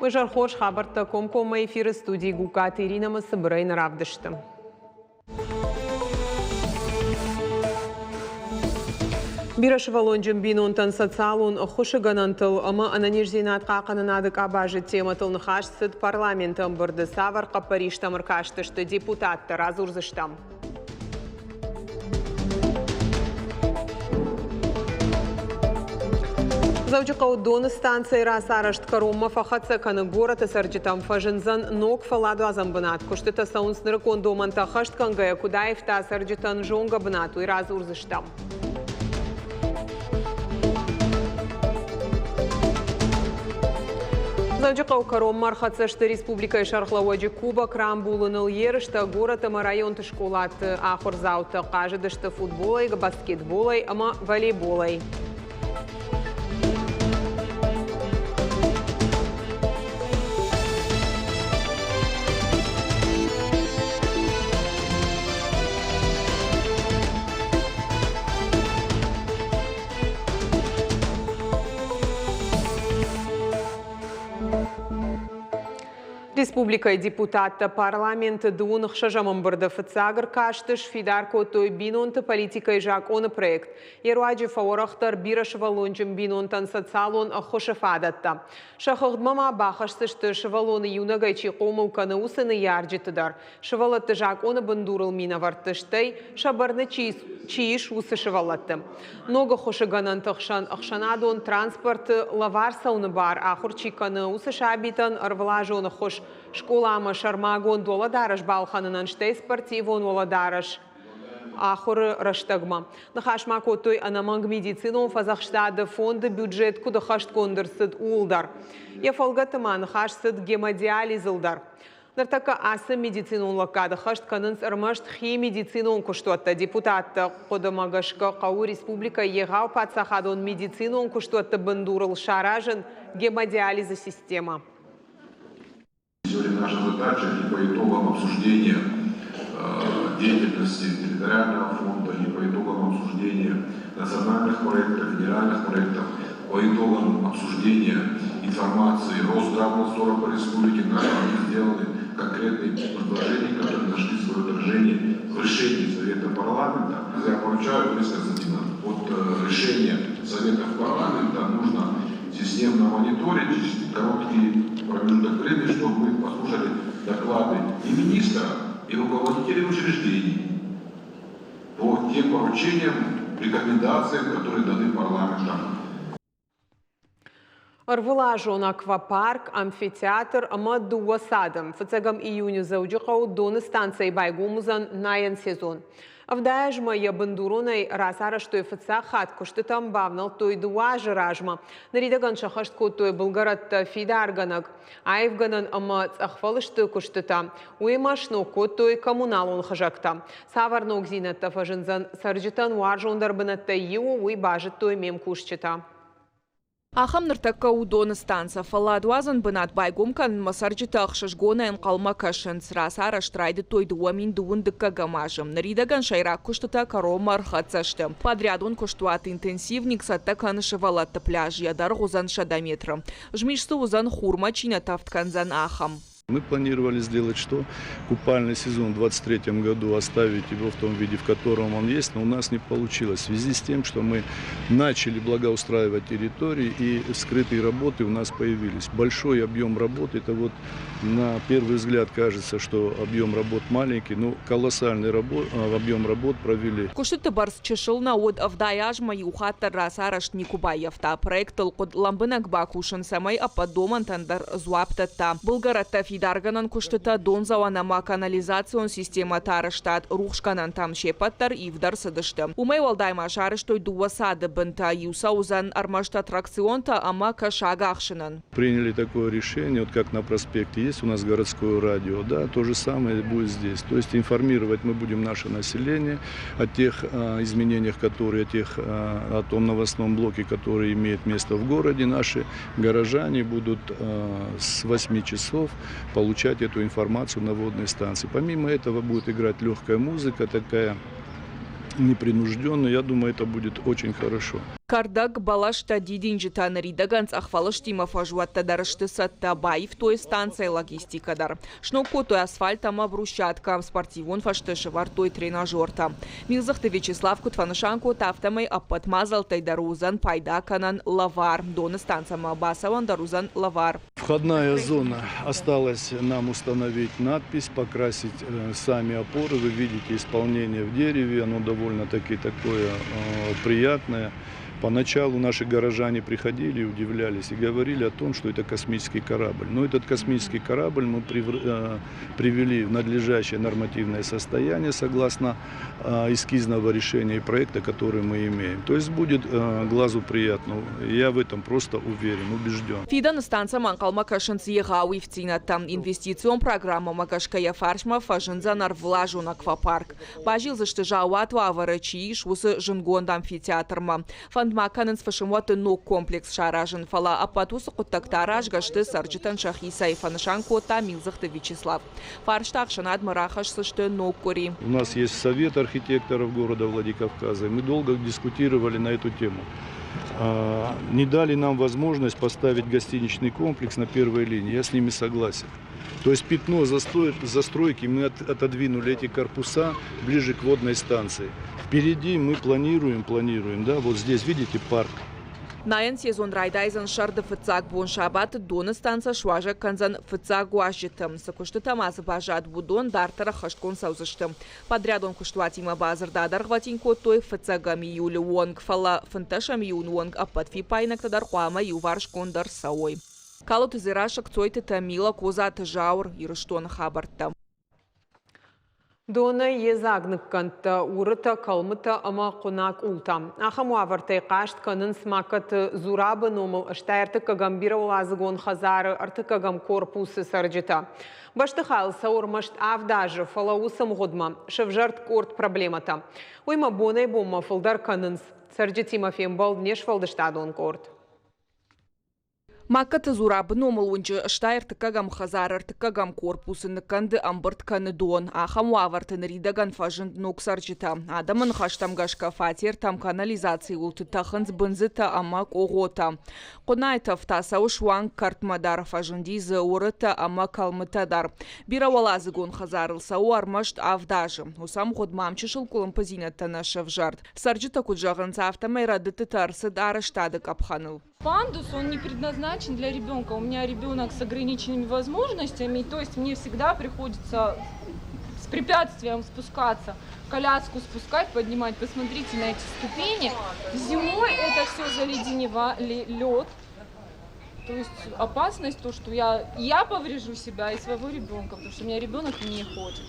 Уый зӕрхорз хабӕрттӕ комкоммӕ эфиры студийы Гугкаты Иринӕмӕ цыбырӕй нӕ равдысты. Бирӕсывӕллонджын бинонтӕн социалон ӕххуысы гӕнӕнтыл ӕмӕ ӕнӕниздзинад хъахъхъӕнынады къабазы темӕтыл ныхас цыд парламенты ӕмбырды. Цавӕр хъӕппӕристӕм ӕркастысты депутаттӕ, радзурдзыстӕм. Дзӕуджыхъӕуы доны станцӕйы рацарӕзт кӕронмӕ фӕхӕццӕ кӕны горӕты цӕрджытӕм фӕзындзӕн ног фӕлладуадзӕн бынат. Куыстытӕ цӕуынц нырыккон домӕнтӕ ӕххӕст кӕнгӕйӕ, куыд аивта цӕрджытӕн зонгӕ бынат, уый радзурдзыстӕм. Дзӕуджыхъӕуы кӕронмӕ ӕрхӕццӕ сты республикӕйы сӕргълӕууӕджы кубок рамбулыныл ерыстӕ горӕт ӕмӕ районты скъолаты ахуырдзаутӕ хъазыдысты футболӕй, баскетболӕй ӕмӕ волейболӕй. Республикӕйы депутаттӕ парламенты дыууын ӕхсӕзӕм ӕмбырды фыццаг ӕркасты сфидар кодтой бинонты политикӕйы закъоны проект. Йӕ руаджы фӕуӕрӕхдӕр бирӕсывӕллонджын бинонтӕн социалон ӕххуысы фадӕттӕ. Сӕ хыгъдмӕ ма бахӕсдзысты, сывӕллоны иунӕгӕй чи хъомыл кӕны, уыцы ныййарджыты дӕр. Сывӕллӕтты закъоны бындурыл минӕвӕртты, стӕй сӕ бӕрны чи ис, уыцы сывӕллӕтты. Ног ӕххуысы гӕнӕнты хсӕн ӕхсӕнадон транспорты лӕвар цӕуыны бар ахуыр чи кӕны, уыцы сабитӕн ӕрвылазон ӕххуыс скъоламӕ сӕрмагонд уӕлӕдарӕс балхӕнынӕн, стӕй спортивон уӕлӕдарӕс ахуыры рӕстӕгмӕ. Ныхас ма кодтой ӕнӕмӕнг медицинон фӕдзӕхстады фонды бюджет куыд ӕххӕстгонд ӕрцыд, ууыл дӕр. Йӕ фӕлгӕты ма ныхас цыд гемодиализыл дӕр. Ныртӕккӕ ацы медицинон лӕггады хӕст кӕнынц ӕрмӕст хи медицинон куыстуӕттӕ. Депутатты хъуыдымӕ гӕсгӕ хъӕуы республикӕйы егъау паддзахадон медицинон куыстуӕтты бындурыл саразын гемодиализы системӕ. Сегодня наша задача и по итогам обсуждения деятельности территориального фонда, и по итогам обсуждения национальных проектов, федеральных проектов, по итогам обсуждения информации Росздравнадзора по республике нами сделаны конкретные предложения, которые нашли свое отражение в решении Совета парламента. Я поручаю, Борис Константинович, вот решение Совета парламента нужно системно мониторить короткий промежуток времени, чтобы мы послушали доклады и министра, и руководителей учреждений по тем поручениям, рекомендациям, которые даны парламентом. Ӕрвылазон аквапарк, амфитеатр ӕмӕ дыууӕ цады. Фыццӕгӕм июны Дзӕуджыхъӕуы доны станцӕйы байгом уыдзӕн найӕн сезон. 70 азмӕ йӕ бындуронӕй рацарӕзтой фыццаг хатт, куыстытӕм бавнӕлдтой дыууӕ азы размӕ. Ныридӕгӕн сӕххӕст кодтой былгӕрӕттӕ фидаргӕнӕг, аивгӕнӕн ӕмӕ цъӕхфӕлысты куыстытӕ. Уыимӕ сног кодтой коммуналон хызӕгтӕ. Цавӕр ногдзинӕдтӕ фӕзындзӕн цӕрджытӕн уарзондӕр бынӕттӕй иуы, уый базыдтой ме мкусджытӕ. Ахӕм ныртӕккӕ у доны станцӕ. Фӕлладуадзӕн бынат байгом кӕнынмӕ цӕрджытӕ ӕхсызгонӕй ӕнхъӕлмӕ кӕсынц. Рацарӕзт райдыдтой 2000 дыккӕгӕм азы. Ныридӕгӕн сӕйраг куыстытӕ кӕронмӕ ӕрхӕццӕ сты. Подрядон куыстуат «Интенсивник» цӕттӕ кӕны сывӕллӕтты пляж, йӕ дӕргъ уыдзӕн 100 метры. Змис дзы уыдзӕн, хурмӕ чи нӕ тӕвд кӕндзӕн, ахӕм. Мы планировали сделать что? Купальный сезон в 2023 году оставить его в том виде, в котором он есть, но у нас не получилось. В связи с тем, что мы начали благоустраивать территории и скрытые работы у нас появились. Большой объем работ, это вот на первый взгляд кажется, что объем работ маленький, но колоссальный объем работ провели. Куыстыты бӕрц чысыл нӕ уыд, 70 азмӕ иу хатт дӕр рацарӕзт никуы баййӕфта. Проектыл хъуыд лӕмбынӕг бакусын, цӕмӕй ӕппӕт домӕнтӕн дӕр дзуапп дӕтта. Былгӕрӕттӕ фидаргӕнӕн куыстытӕ, дондзӕуӕн ӕмӕ канализацион системӕты арӕзтад, рухсгӕнӕнтӕм се ппӕт дӕр ивд ӕрцыдысты. Уымӕй уӕлдай ма сарӕзтой дыууӕ цады бынтӕ, иу сӕ уыдзӕн ӕрмӕст аттракционтӕ ӕмӕ кӕсаг ахсынӕн. Приняли такое решение, вот как на проспекте есть у нас городское радио, да, то же самое будет здесь. То есть информировать мы будем наше население о тех изменениях, которые, о, тех, о том новостном блоке, который имеет место в городе. Наши горожане будут с 8 часов получать эту информацию на водной станции. Помимо этого будет играть легкая музыка такая. непринужденно. Я думаю, это будет очень хорошо. Кӕрдӕг, бӕлӕстӕ, дидинджытӕ ныридӕгӕн цъӕхфӕлыстимӕ фӕзуӕттӕ дӕр сты цӕттӕ, баивтой станцӕйы логистикӕ дӕр. Сног кодтой асфальт ӕмӕ брусчаткӕ, спортивон фӕзты сӕвӕрдтой тренажертӕ. Милдзыхты Вячеслав куыд фӕнысан кодта, афтӕмӕй ӕппӕт мадзӕлттӕй дӕр уыдзӕн пайда кӕнӕн лӕвар. Доны станцӕмӕ бацӕуӕн дӕр уыдзӕн лӕвар. Входная зона. Осталось нам установить надпись, покрасить сами опоры. Вы видите исполнение в дереве, оно довольно-таки такое приятное. Поначалу наши горожане приходили и удивлялись и говорили о том, что это космический корабль. Но этот космический корабль мы привели в надлежащее нормативное состояние согласно эскизного решения и проекта, который мы имеем. То есть будет глазу приятно. Я в этом просто уверен, убежден. Фидӕны станцӕмӕ ӕнхъӕлмӕ кӕсынц егъау ивддзинӕдтӕ. Инвестицион программӕмӕ гӕсгӕ йӕ фарсмӕ фӕзындзӕн ӕрвылазон аквапарк. Базилдзысты заууат уавӕры чи ис, уыцы зындгонд амфитеатрмӕ. Фӕнд ма кӕнынц фысымуӕтты ног комплекс саразын, фӕлӕ ӕппӕт уыцы хъуыддӕгтӕ аразгӕ сты цӕрджытӕн сӕхицӕй, фӕнысан кодта Милдзыхты Вячеслав. Фарста ӕхсӕнадмӕ рахӕсдзысты ног къуыри. У нас есть совет архитекторов города Владикавказа, и мы долго дискутировали на эту тему. Не дали нам возможность поставить гостиничный комплекс на первой линии, я с ними согласен. То есть пятно застройки мы отодвинули эти корпуса ближе к водной станции. Впереди мы планируем, да, вот здесь видите парк. Найӕн сезон райдайдзӕн сӕрды фыццаг бон сабаты Доны станцӕ суазӕг кӕндзӕн фыццаг уазджыты. Цы куыстытӕ ма дзы баззад, уыдон дарддӕр ӕххӕстгонд цӕудзысты. Подрядон куыстуатимӕ бадзырд адӕргъвӕтин кодтой фыццӕгӕм июлы онг, фӕлӕ 15 июны онг ӕппӕт фиппаинӕгтӕ дӕр хъуамӕ иуварсгонд ӕрцӕуой. Калоты Дзерассӕ, Кцойты Тамила, Козаты Зауыр, Ирыстоны хабӕрттӕ. Донӕй йедзаг ныккӕндтӕ, уырытӕ, кӕлмытӕ ӕмӕ хъуына къултӕ. Ахӕм уавӕртӕй хъаст кӕнынц Магкаты Зурабы номыл 83-ӕм бирӕуӕладзыгон хӕдзары ӕртыккӕгӕм корпусы цӕрджытӕ. Бӕстыхайыл цӕуы ӕрмӕст авд азы, фӕлӕ уыцы мгъуыдмӕ сӕвзӕрд къорд проблемӕтӕ. Уыимӕ бонӕй-бонмӕ фылдӕр кӕнынц. Цӕрджытимӕ фембӕлд не сфӕлдыстадон къорд. Магкаты Зурабы номыл уынджы 83-ӕм хӕдзары ӕртыккӕгӕм корпусы ныккӕнды ӕмбырд кӕны дон. Ахӕм уавӕрты ныридӕгӕн фӕзынд ног цӕрджытӕ. Адӕмы ныхӕстӕм гӕсгӕ фатертӕм канализацийы уылты тӕхынц бындзытӕ ӕмӕ къогъотӕ. Хъуынайы тӕф та цӕуы суанг кӕртмӕ дӕр, фӕзынди дзы уырытӕ ӕмӕ кӕлмытӕ дӕр. Бирӕуӕладзыгон хӕдзарыл цӕуы ӕрмӕст авд азы. Уыцы ӕмгъуыдмӕ ам чысыл къуылымпыдзинӕдтӕ нӕ сӕвзӕрд. Цӕрджытӕ куыд зӕгъынц, афтӕмӕй рӕдыдтытӕ ӕрцыд арӕзтады къӕпхӕныл. Пандус, он не предназначен для ребенка. У меня ребенок с ограниченными возможностями, то есть мне всегда приходится с препятствием спускаться, коляску спускать, поднимать. Посмотрите на эти ступени. Зимой это все заледенево, лед. То есть опасность, то, что я поврежу себя и своего ребенка, потому что у меня ребенок не ходит.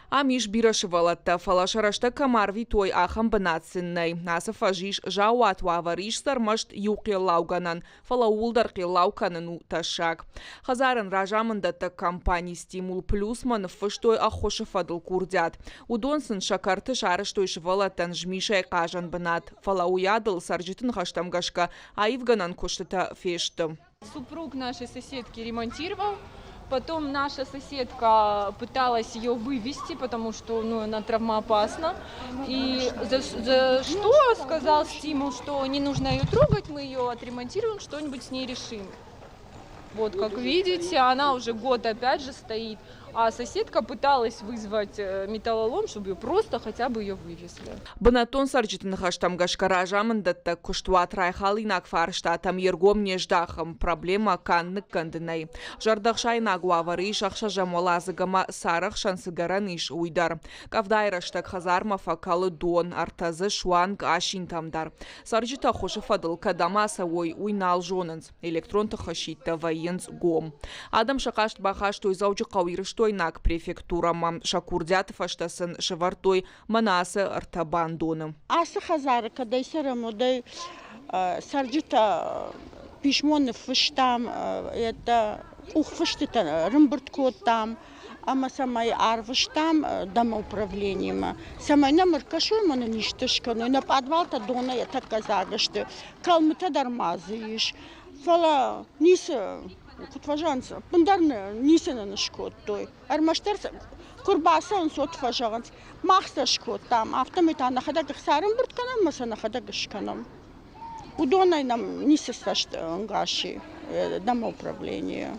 Ам ис бирӕ сывӕллӕттӕ, фӕлӕ сӕ рӕстӕг кӕм арвитой, ахӕм бынат сын нӕй. Ацы фӕз ис заууат уавӕр, ис дзы ӕрмӕст иу хъеллаугӕнӕн, фӕлӕ ууыл дӕр хъеллау кӕнын у тӕссаг. Хӕдзарӕн разамынддӕттӕг компани «Стимул Плюс»-мӕ ныффыстой ӕххуысы фӕдыл курдиат. Уыдон сын сӕ кӕрты сарӕзтой сывӕллӕттӕн змисӕй хъазӕн бынат, фӕлӕ уыйадыл цӕрджыты ныхӕстӕм гӕсгӕ аивгӕнӕн куыстытӕ фесты. Супруг нашей соседки ремонтировал. Потом наша соседка пыталась ее вывести, потому что, ну, она травмоопасна. И за что сказал Стимул, что не нужно ее трогать, мы ее отремонтируем, что-нибудь с ней решим. Вот, как видите, она уже год опять же стоит. А соседка пыталась вызвать металлолом, чтобы ее просто хотя бы ее вывезли. Бынӕттон цӕрджыты ныхӕстӕм гӕсгӕ разамынддӕттӕг куыстуат райхалинаг фарстатӕм йе ргом не здахы, проблемӕ канд ныккӕнды нӕй. Зӕрдӕхсаинаг уавӕры ис ӕхсӕзӕм уӕладзыг ӕмӕ цары хсӕн цы гӕрӕн ис, уый дӕр. Къӕвдайы рӕстӕг хӕдзармӕ фӕкӕлы дон, ӕртӕдзы суанг асинтӕм дӕр. Цӕрджытӕ ӕххуысы фӕдыл кӕдӕм ацӕуой, уый нал зонынц. Электрон тыхы сидтӕ вӕййынц гом. Адӕм сӕ хъаст бахастой Дзӕуджыхъӕу Ирыстойнаг префектурӕмӕ. Сӕ курдиаты фӕстӕ сын сӕвӕрдтой мӕнӕ ацы ӕртӕ бандоны. Ацы хӕдзары кӕдӕй цӕрӕм, уӕдӕй цӕрджытӕ писмо ныффыстам, это къухфыстытӕ ӕрӕмбырд кодтам ӕмӕ цӕмӕй арвыстам домоуправлениемӕ, цӕмӕй нӕм ӕркӕсой ӕмӕ нын исты скӕной. Нӕ пъадвалтӕ донӕй тӕккӕ дзаг сты, кӕлмытӕ дӕр ма дзы ис, фӕлӕ ницы. Куыд фӕзӕгъынц, ӕппындӕр ницы нын скодтой. Ӕрмӕстдӕр куы рбацӕуынц, уӕд фӕзӕгъынц, мах сӕ скодтам, афтӕмӕй та нӕхӕдӕг ӕхца ӕрӕмбырд кӕнӕм ӕмӕ сӕ нӕхӕдӕг скӕнӕм. Уыдонӕй нӕм ницы цӕстӕнгас и домоуправление.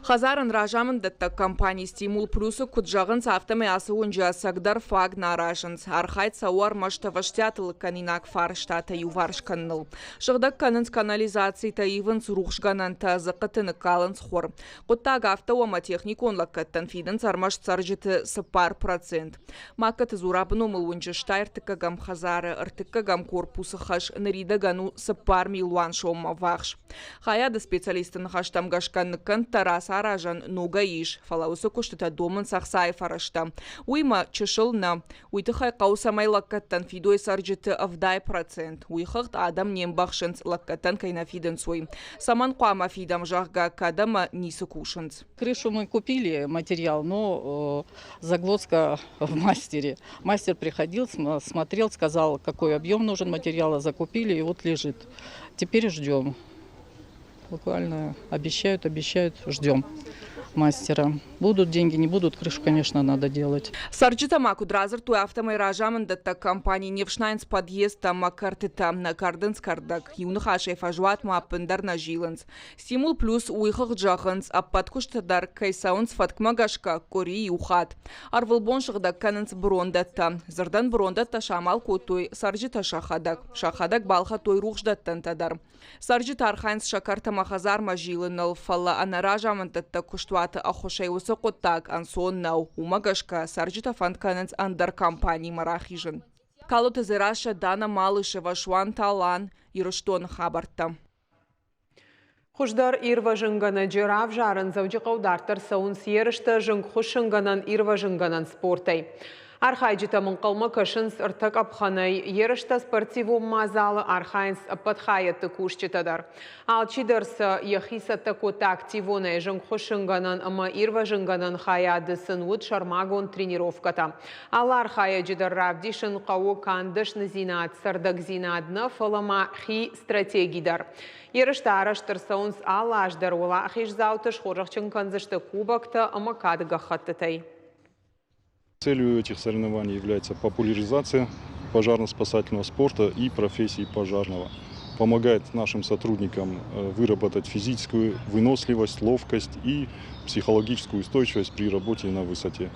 Хӕдзарӕн разамынддӕттӕг компани «Стимул Плюс»-ы куыд зӕгъынц, афтӕмӕй ацы уынджы ӕцӕгдӕр фаг нӕ аразынц. Архайд цӕуы ӕрмӕст ӕвӕстиаты лыгкӕнинаг фарстатӕ иуварс кӕныныл. Сыгъдӕг кӕнынц канализацитӕ, ивынц рухсгӕнӕнтӕ, дзыхъхъыты ныккалынц хуыр. Хъуыддаг афтӕ у ӕмӕ техникон лӕггӕдтӕн фидынц ӕрмӕст цӕрджыты 4%. Магкаты Зурабы номыл уынджы стай ӕртыккӕгӕм хӕдзары ӕртыккӕгӕм корпусы хӕс ныридӕгӕн у 4 милуан соммӕ ввахс. Хайады специалистты ныхӕстӕм гӕсгӕ ныккӕндтӕ рацаразӕн ногӕй ис, фӕлӕ уыцы куыстытӕ домынц ӕхцайы фӕрӕзтӕ. Уыимӕ чысыл нӕ. Уый тыххӕй хъӕуы, цӕмӕй лӕггӕдтӕн фидой цӕрджыты 70%. Уый хыгъд адӕм не мбӕхсынц, лӕггӕдтӕн кӕй нӕ фидынц, уый. Цӕмӕн хъуамӕ фидӕм, зӕгъгӕ, кӕд ӕмӕ ницы кусынц. Крышу мы купили материал, но загвоздка в мастере. Мастер приходил, смотрел, сказал, какой объем нужен материала, закупили, и вот лежит. Теперь ждем. Буквально обещают, обещают, ждем мастера. Будут деньги, не будут, крышу, конечно, надо делать. Цӕрджытӕ ма куыд радзырдтой, афтӕмӕй разамынддӕттӕг компани не фснайынц подъездтӕ ӕмӕ кӕртытӕ, нӕ кӕрдынц кӕрдӕг. Иу ныхасӕй фӕзуатмӕ ӕппындӕр нӕ зилынц. Стимул Плюс уый хыгъд зӕгъынц, ӕппӕт куыстытӕ дӕр кӕй цӕуынц фӕткмӕ гӕсгӕ къуыри иу хатт. Ӕрвылбон сыгъдӕг кӕнынц брондӕттӕ. Дзырдӕн брондӕттӕ самал кодтой цӕрджытӕ сӕхӕдӕг. Сӕхӕдӕг балхӕдтой рухсдӕттӕнтӕ дӕр. Цӕрджытӕ архайынц сӕ кӕрт ӕмӕ хӕдзармӕ зилыныл, фӕлӕ ӕнӕ разамынддӕттӕг куыстуаты ӕххуысӕй уыцы хъуыддаг ӕнцон нӕу. Уымӕ гӕсгӕ цӕрджытӕ фӕнд кӕнынц ӕндӕр компанимӕ рахизын. Калоты Дзерассӕ, Дана Малышева, Суанты Алан, Ирыстоны хабӕрттӕ. Хуыздӕр ирвӕзынгӕнӕджы равзарын Дзӕуджыхъӕуы дарддӕр цӕуынц ерыстӕ зынгхуыссынгӕнӕн-ирвӕзынгӕнӕн спортӕй. Архайджытӕм ӕнхъӕлмӕ кӕсынц ӕртӕ къӕпхӕнӕй. Ерыстӕ спортивон мадзалы архайынц ӕппӕт хайӕдты кусджытӕ дӕр. Алчидӕр сӕ йӕхи цӕттӕ кодта активонӕй зынгхуыссынгӕнӕн ӕмӕ ирвӕзынгӕнӕн хайады сын уыд сӕрмагонд тренировкӕтӕ. Алы архайӕджы дӕр равдисын хъӕуы канд дӕсныдзинад, цӕрдӕгдзинад нӕ, фӕлӕ ма хи стратеги дӕр. Ерыстӕ арӕзт ӕрцӕуынц алы аз дӕр уӕлахиздзауты схорзӕхджын кӕндзысты кубоктӕ ӕмӕ кады гӕххӕттытӕй. Целью этих соревнований является популяризация пожарно-спасательного спорта и профессии пожарного. Помогает нашим сотрудникам выработать физическую выносливость, ловкость и психологическую устойчивость при работе на высоте.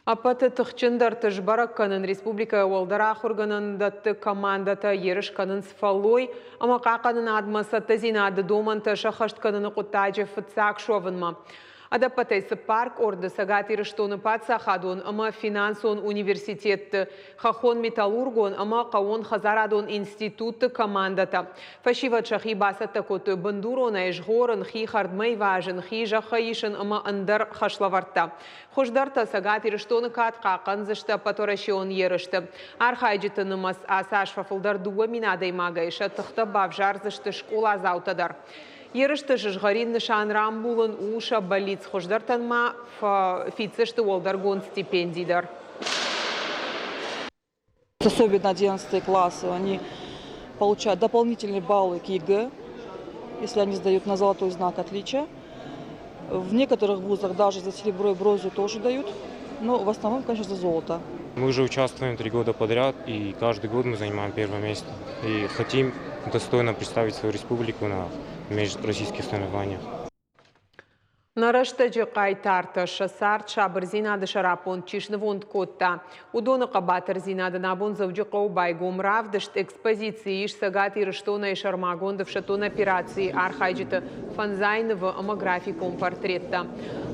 Ӕппӕты тыхджындӕрты сбӕрӕг кӕнын республикӕйы уӕлдӕр ахуыргӕнӕндӕтты командӕтӕ ерыс кӕнынц фӕллой ӕмӕ хъахъхъӕнынадмӕ цӕттӕдзинады домӕнтӕ сӕххӕст кӕныны хъуыддаджы фыццаг суӕвынмӕ. Ӕдӕппӕтӕй цыппар къорды Цӕгат Ирыстоны паддзахадон ӕмӕ финансон университетты, хӕххон-металлургон ӕмӕ хъӕууон-хӕдзарадон институтты командӕтӕ. Фӕсивӕд сӕхи бацӕттӕ кодтой бындуронӕй згъорын, хи хӕрдмӕ ивазын, хи зӕххӕй исын ӕмӕ ӕндӕр хӕслӕвӕрдтӕ. Хуыздӕртӕ Цӕгат Ирыстоны кад хъахъхъӕндзысты ӕппӕтуӕрӕсеон ерысты. Архайджыты нымӕц ацы аз фӕфылдӕр 2 000 адӕймагӕй, сӕ тыхтӕ бавзардзысты скъоладзаутӕ дӕр. Ерысты сызгъӕрин нысан рамбулын у сӕ бӕллиц хуыздӕртӕн ма фиддзысты уӕлдӕргонд стипенди дӕр. Особенно 11 классы, они получают дополнительные баллы к ЕГЭ, если они сдают на золотой знак отличия. В некоторых вузах даже за серебро и бронзу тоже дают, но в основном, конечно, за золото. Мы уже участвуем 3 года подряд, и каждый год мы занимаем первое место. И хотим достойно представить свою республику на межроссийских соревнованиях. Нӕ рӕстӕджы хъайтартӕ сӕ цард сабырдзинады сӕраппонд чи снывонд кодта, уыдоны хъӕбатырдзинадӕн абон Дзӕуджыхъӕуы байгом равдыст. Экспозицийы ис Цӕгат Ирыстонӕй сӕрмагонд ӕфсӕддон операцийы архайджыты фӕндзай нывы ӕмӕ графикон портреттӕ.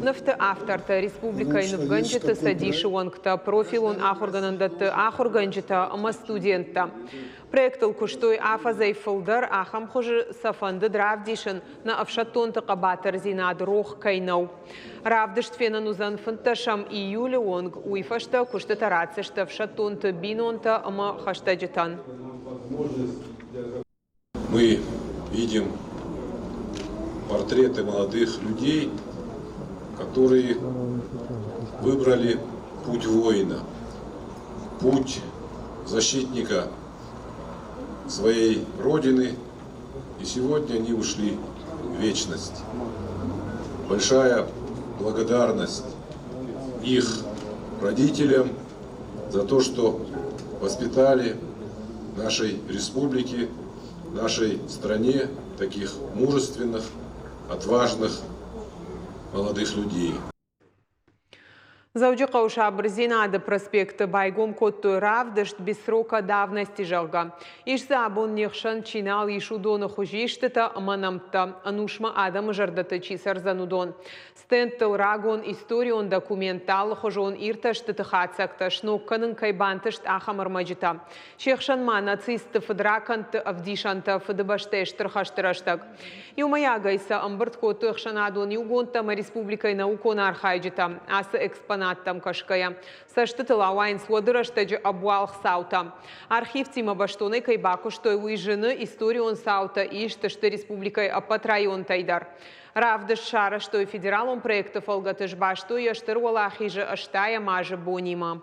Нывты автортӕ республикӕйы нывгӕнджыты цӕдисы уӕнгтӕ, профилон ахуыргӕнӕндӕтты ахуыргӕнджытӕ ӕмӕ студенттӕ. Проектыл куыстой афӕдзӕй фылдӕр, ахӕм хуызы сӕ фӕндыд равдисын, нӕ ӕфсӕддонты хъӕбатырдзинад рох кӕй нӕу. Равдыст фенӕн уыдзӕн 15 июлы онг, уый фӕстӕ куыстытӕ ратдзысты ӕфсӕддонты бинонтӕ ӕмӕ хӕстӕджытӕн. Мы видим портреты молодых людей, которые выбрали путь воина, путь защитника своей Родины, и сегодня они ушли в вечность. Большая благодарность их родителям за то, что воспитали нашей республике, нашей стране таких мужественных, отважных молодых людей. Дзӕуджыхъӕуы Сабырдзинады проспекты байгом кодтой равдыст «Без срока давности», зӕгъгӕ. Ис дзы абон не хсӕн чи нал ис, уыдоны хуызистытӕ ӕмӕ нӕмттӕ, ӕнусмӕ адӕмы зӕрдӕты чи цӕрдзӕн, уыдон. Стендтыл рагон историон документтӕ, алыхуызон иртӕстыты хатдзӕгтӕ сног кӕнын кӕй бантыст, ахӕм ӕрмӕджытӕ. Се хсӕн ма нацистты фыдракӕндты ӕвдисӕнтӕ Фыдыбӕстӕйы Стыр хӕсты рӕстӕг. Иумӕйагӕй сӕ ӕмбырд кодтой ӕхсӕнадон иугондтӕ ӕмӕ республикӕйы наукон архайджытӕ. Ацы экспонаттӕм кӕсгӕйӕ, цӕстытыл ауайынц уӕды рӕстӕджы ӕбуалгъ цаутӕ. Архивтимӕ бӕстонӕй кӕй бакуыстой, уый зыны, историон цаутӕ ист сты республикӕйы ӕппӕт районтӕй дӕр. Равдыст сарӕзтой федералон проекты фӕлгӕты, сбастой йӕ Стыр Уӕлахизы ӕстайӕм азы бонимӕ.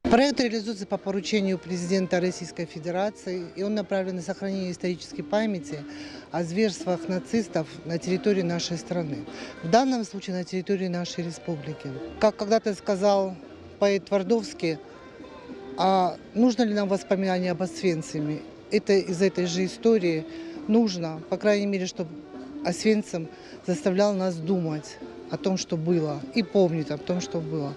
Проект реализуется по поручению президента Российской Федерации, и он направлен на сохранение исторической памяти о зверствах нацистов на территории нашей страны. В данном случае на территории нашей республики. Как когда-то сказал поэт Твардовский, а нужно ли нам воспоминания об Освенциме? Это из этой же истории нужно, по крайней мере, чтобы Освенцим заставлял нас думать о том, что было, и помнить о том, что было.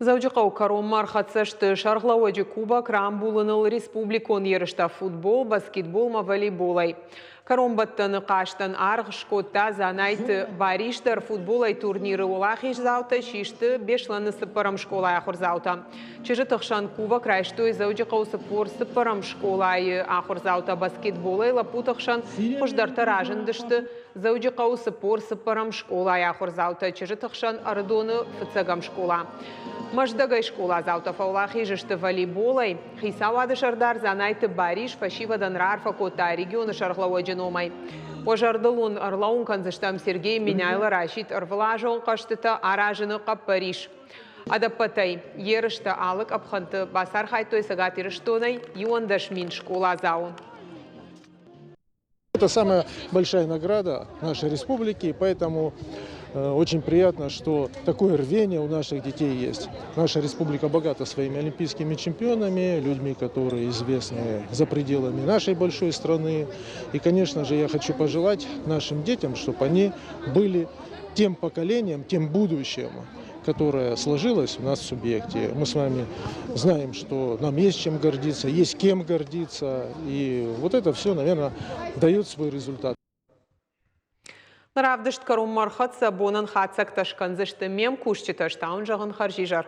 Дзӕуджыхъӕуы кӕронмӕ ӕрхӕццӕ сты Сӕргълӕууӕджы кубок рамбулыныл республикон ерыстӕ футбол, баскетбол ӕмӕ волейболӕй. Кӕронбӕттӕны хъазтӕн аргъ скодта Дзанайты Барис дӕр. Футболӕй турниры уӕлахиздзаутӕ систы Беслӕны цыппӕрӕм скъолайы ахуырдзаутӕ. Чызджыты хсӕн кубок райстой Дзӕуджыхъӕуы 44-ӕм скъолайы ахуырдзаутӕ. Баскетболӕй лӕппуты хсӕн хуыздӕртӕ разындысты Дзӕуджыхъӕуы 44-ӕм скъолайы ахуырдзаутӕ чызджыты хсӕн Ӕрыдоны фыццӕгӕм скъола. Мӕздӕгӕй скъоладзаутӕ фӕуӕлахиз сты волейболӕй. Хицауады сӕрдар Дзанайты Барис фӕсивӕдӕн раарфӕ кодта регионы сӕргълӕууӕджы номӕй. Уӕ зӕрдыл уын ӕрлӕууын кӕндзыстӕм Сергей Меняйло расидт ӕрвылазон хъӕзтытӕ аразыны хъӕппӕрис. Ӕдӕппӕтӕй ерыстӕ алы къӕпхӕнты бацархайдтой Цӕгат Ирыстонӕй 11 000 скъоладзауы. Это самая большая награда нашей республики, поэтому очень приятно, что такое рвение у наших детей есть. Наша республика богата своими олимпийскими чемпионами, людьми, которые известны за пределами нашей большой страны. И, конечно же, я хочу пожелать нашим детям, чтобы они были тем поколением, тем будущим, которое сложилось у нас в субъекте. Мы с вами знаем, что нам есть чем гордиться, есть кем гордиться. И вот это все, наверное, дает свой результат. Равдыст кӕронмӕ ӕрхӕццӕ бонӕн хатдзӕгтӕ скӕндзысты ме мкусджытӕ, стауын зӕгъын хӕрзизӕр.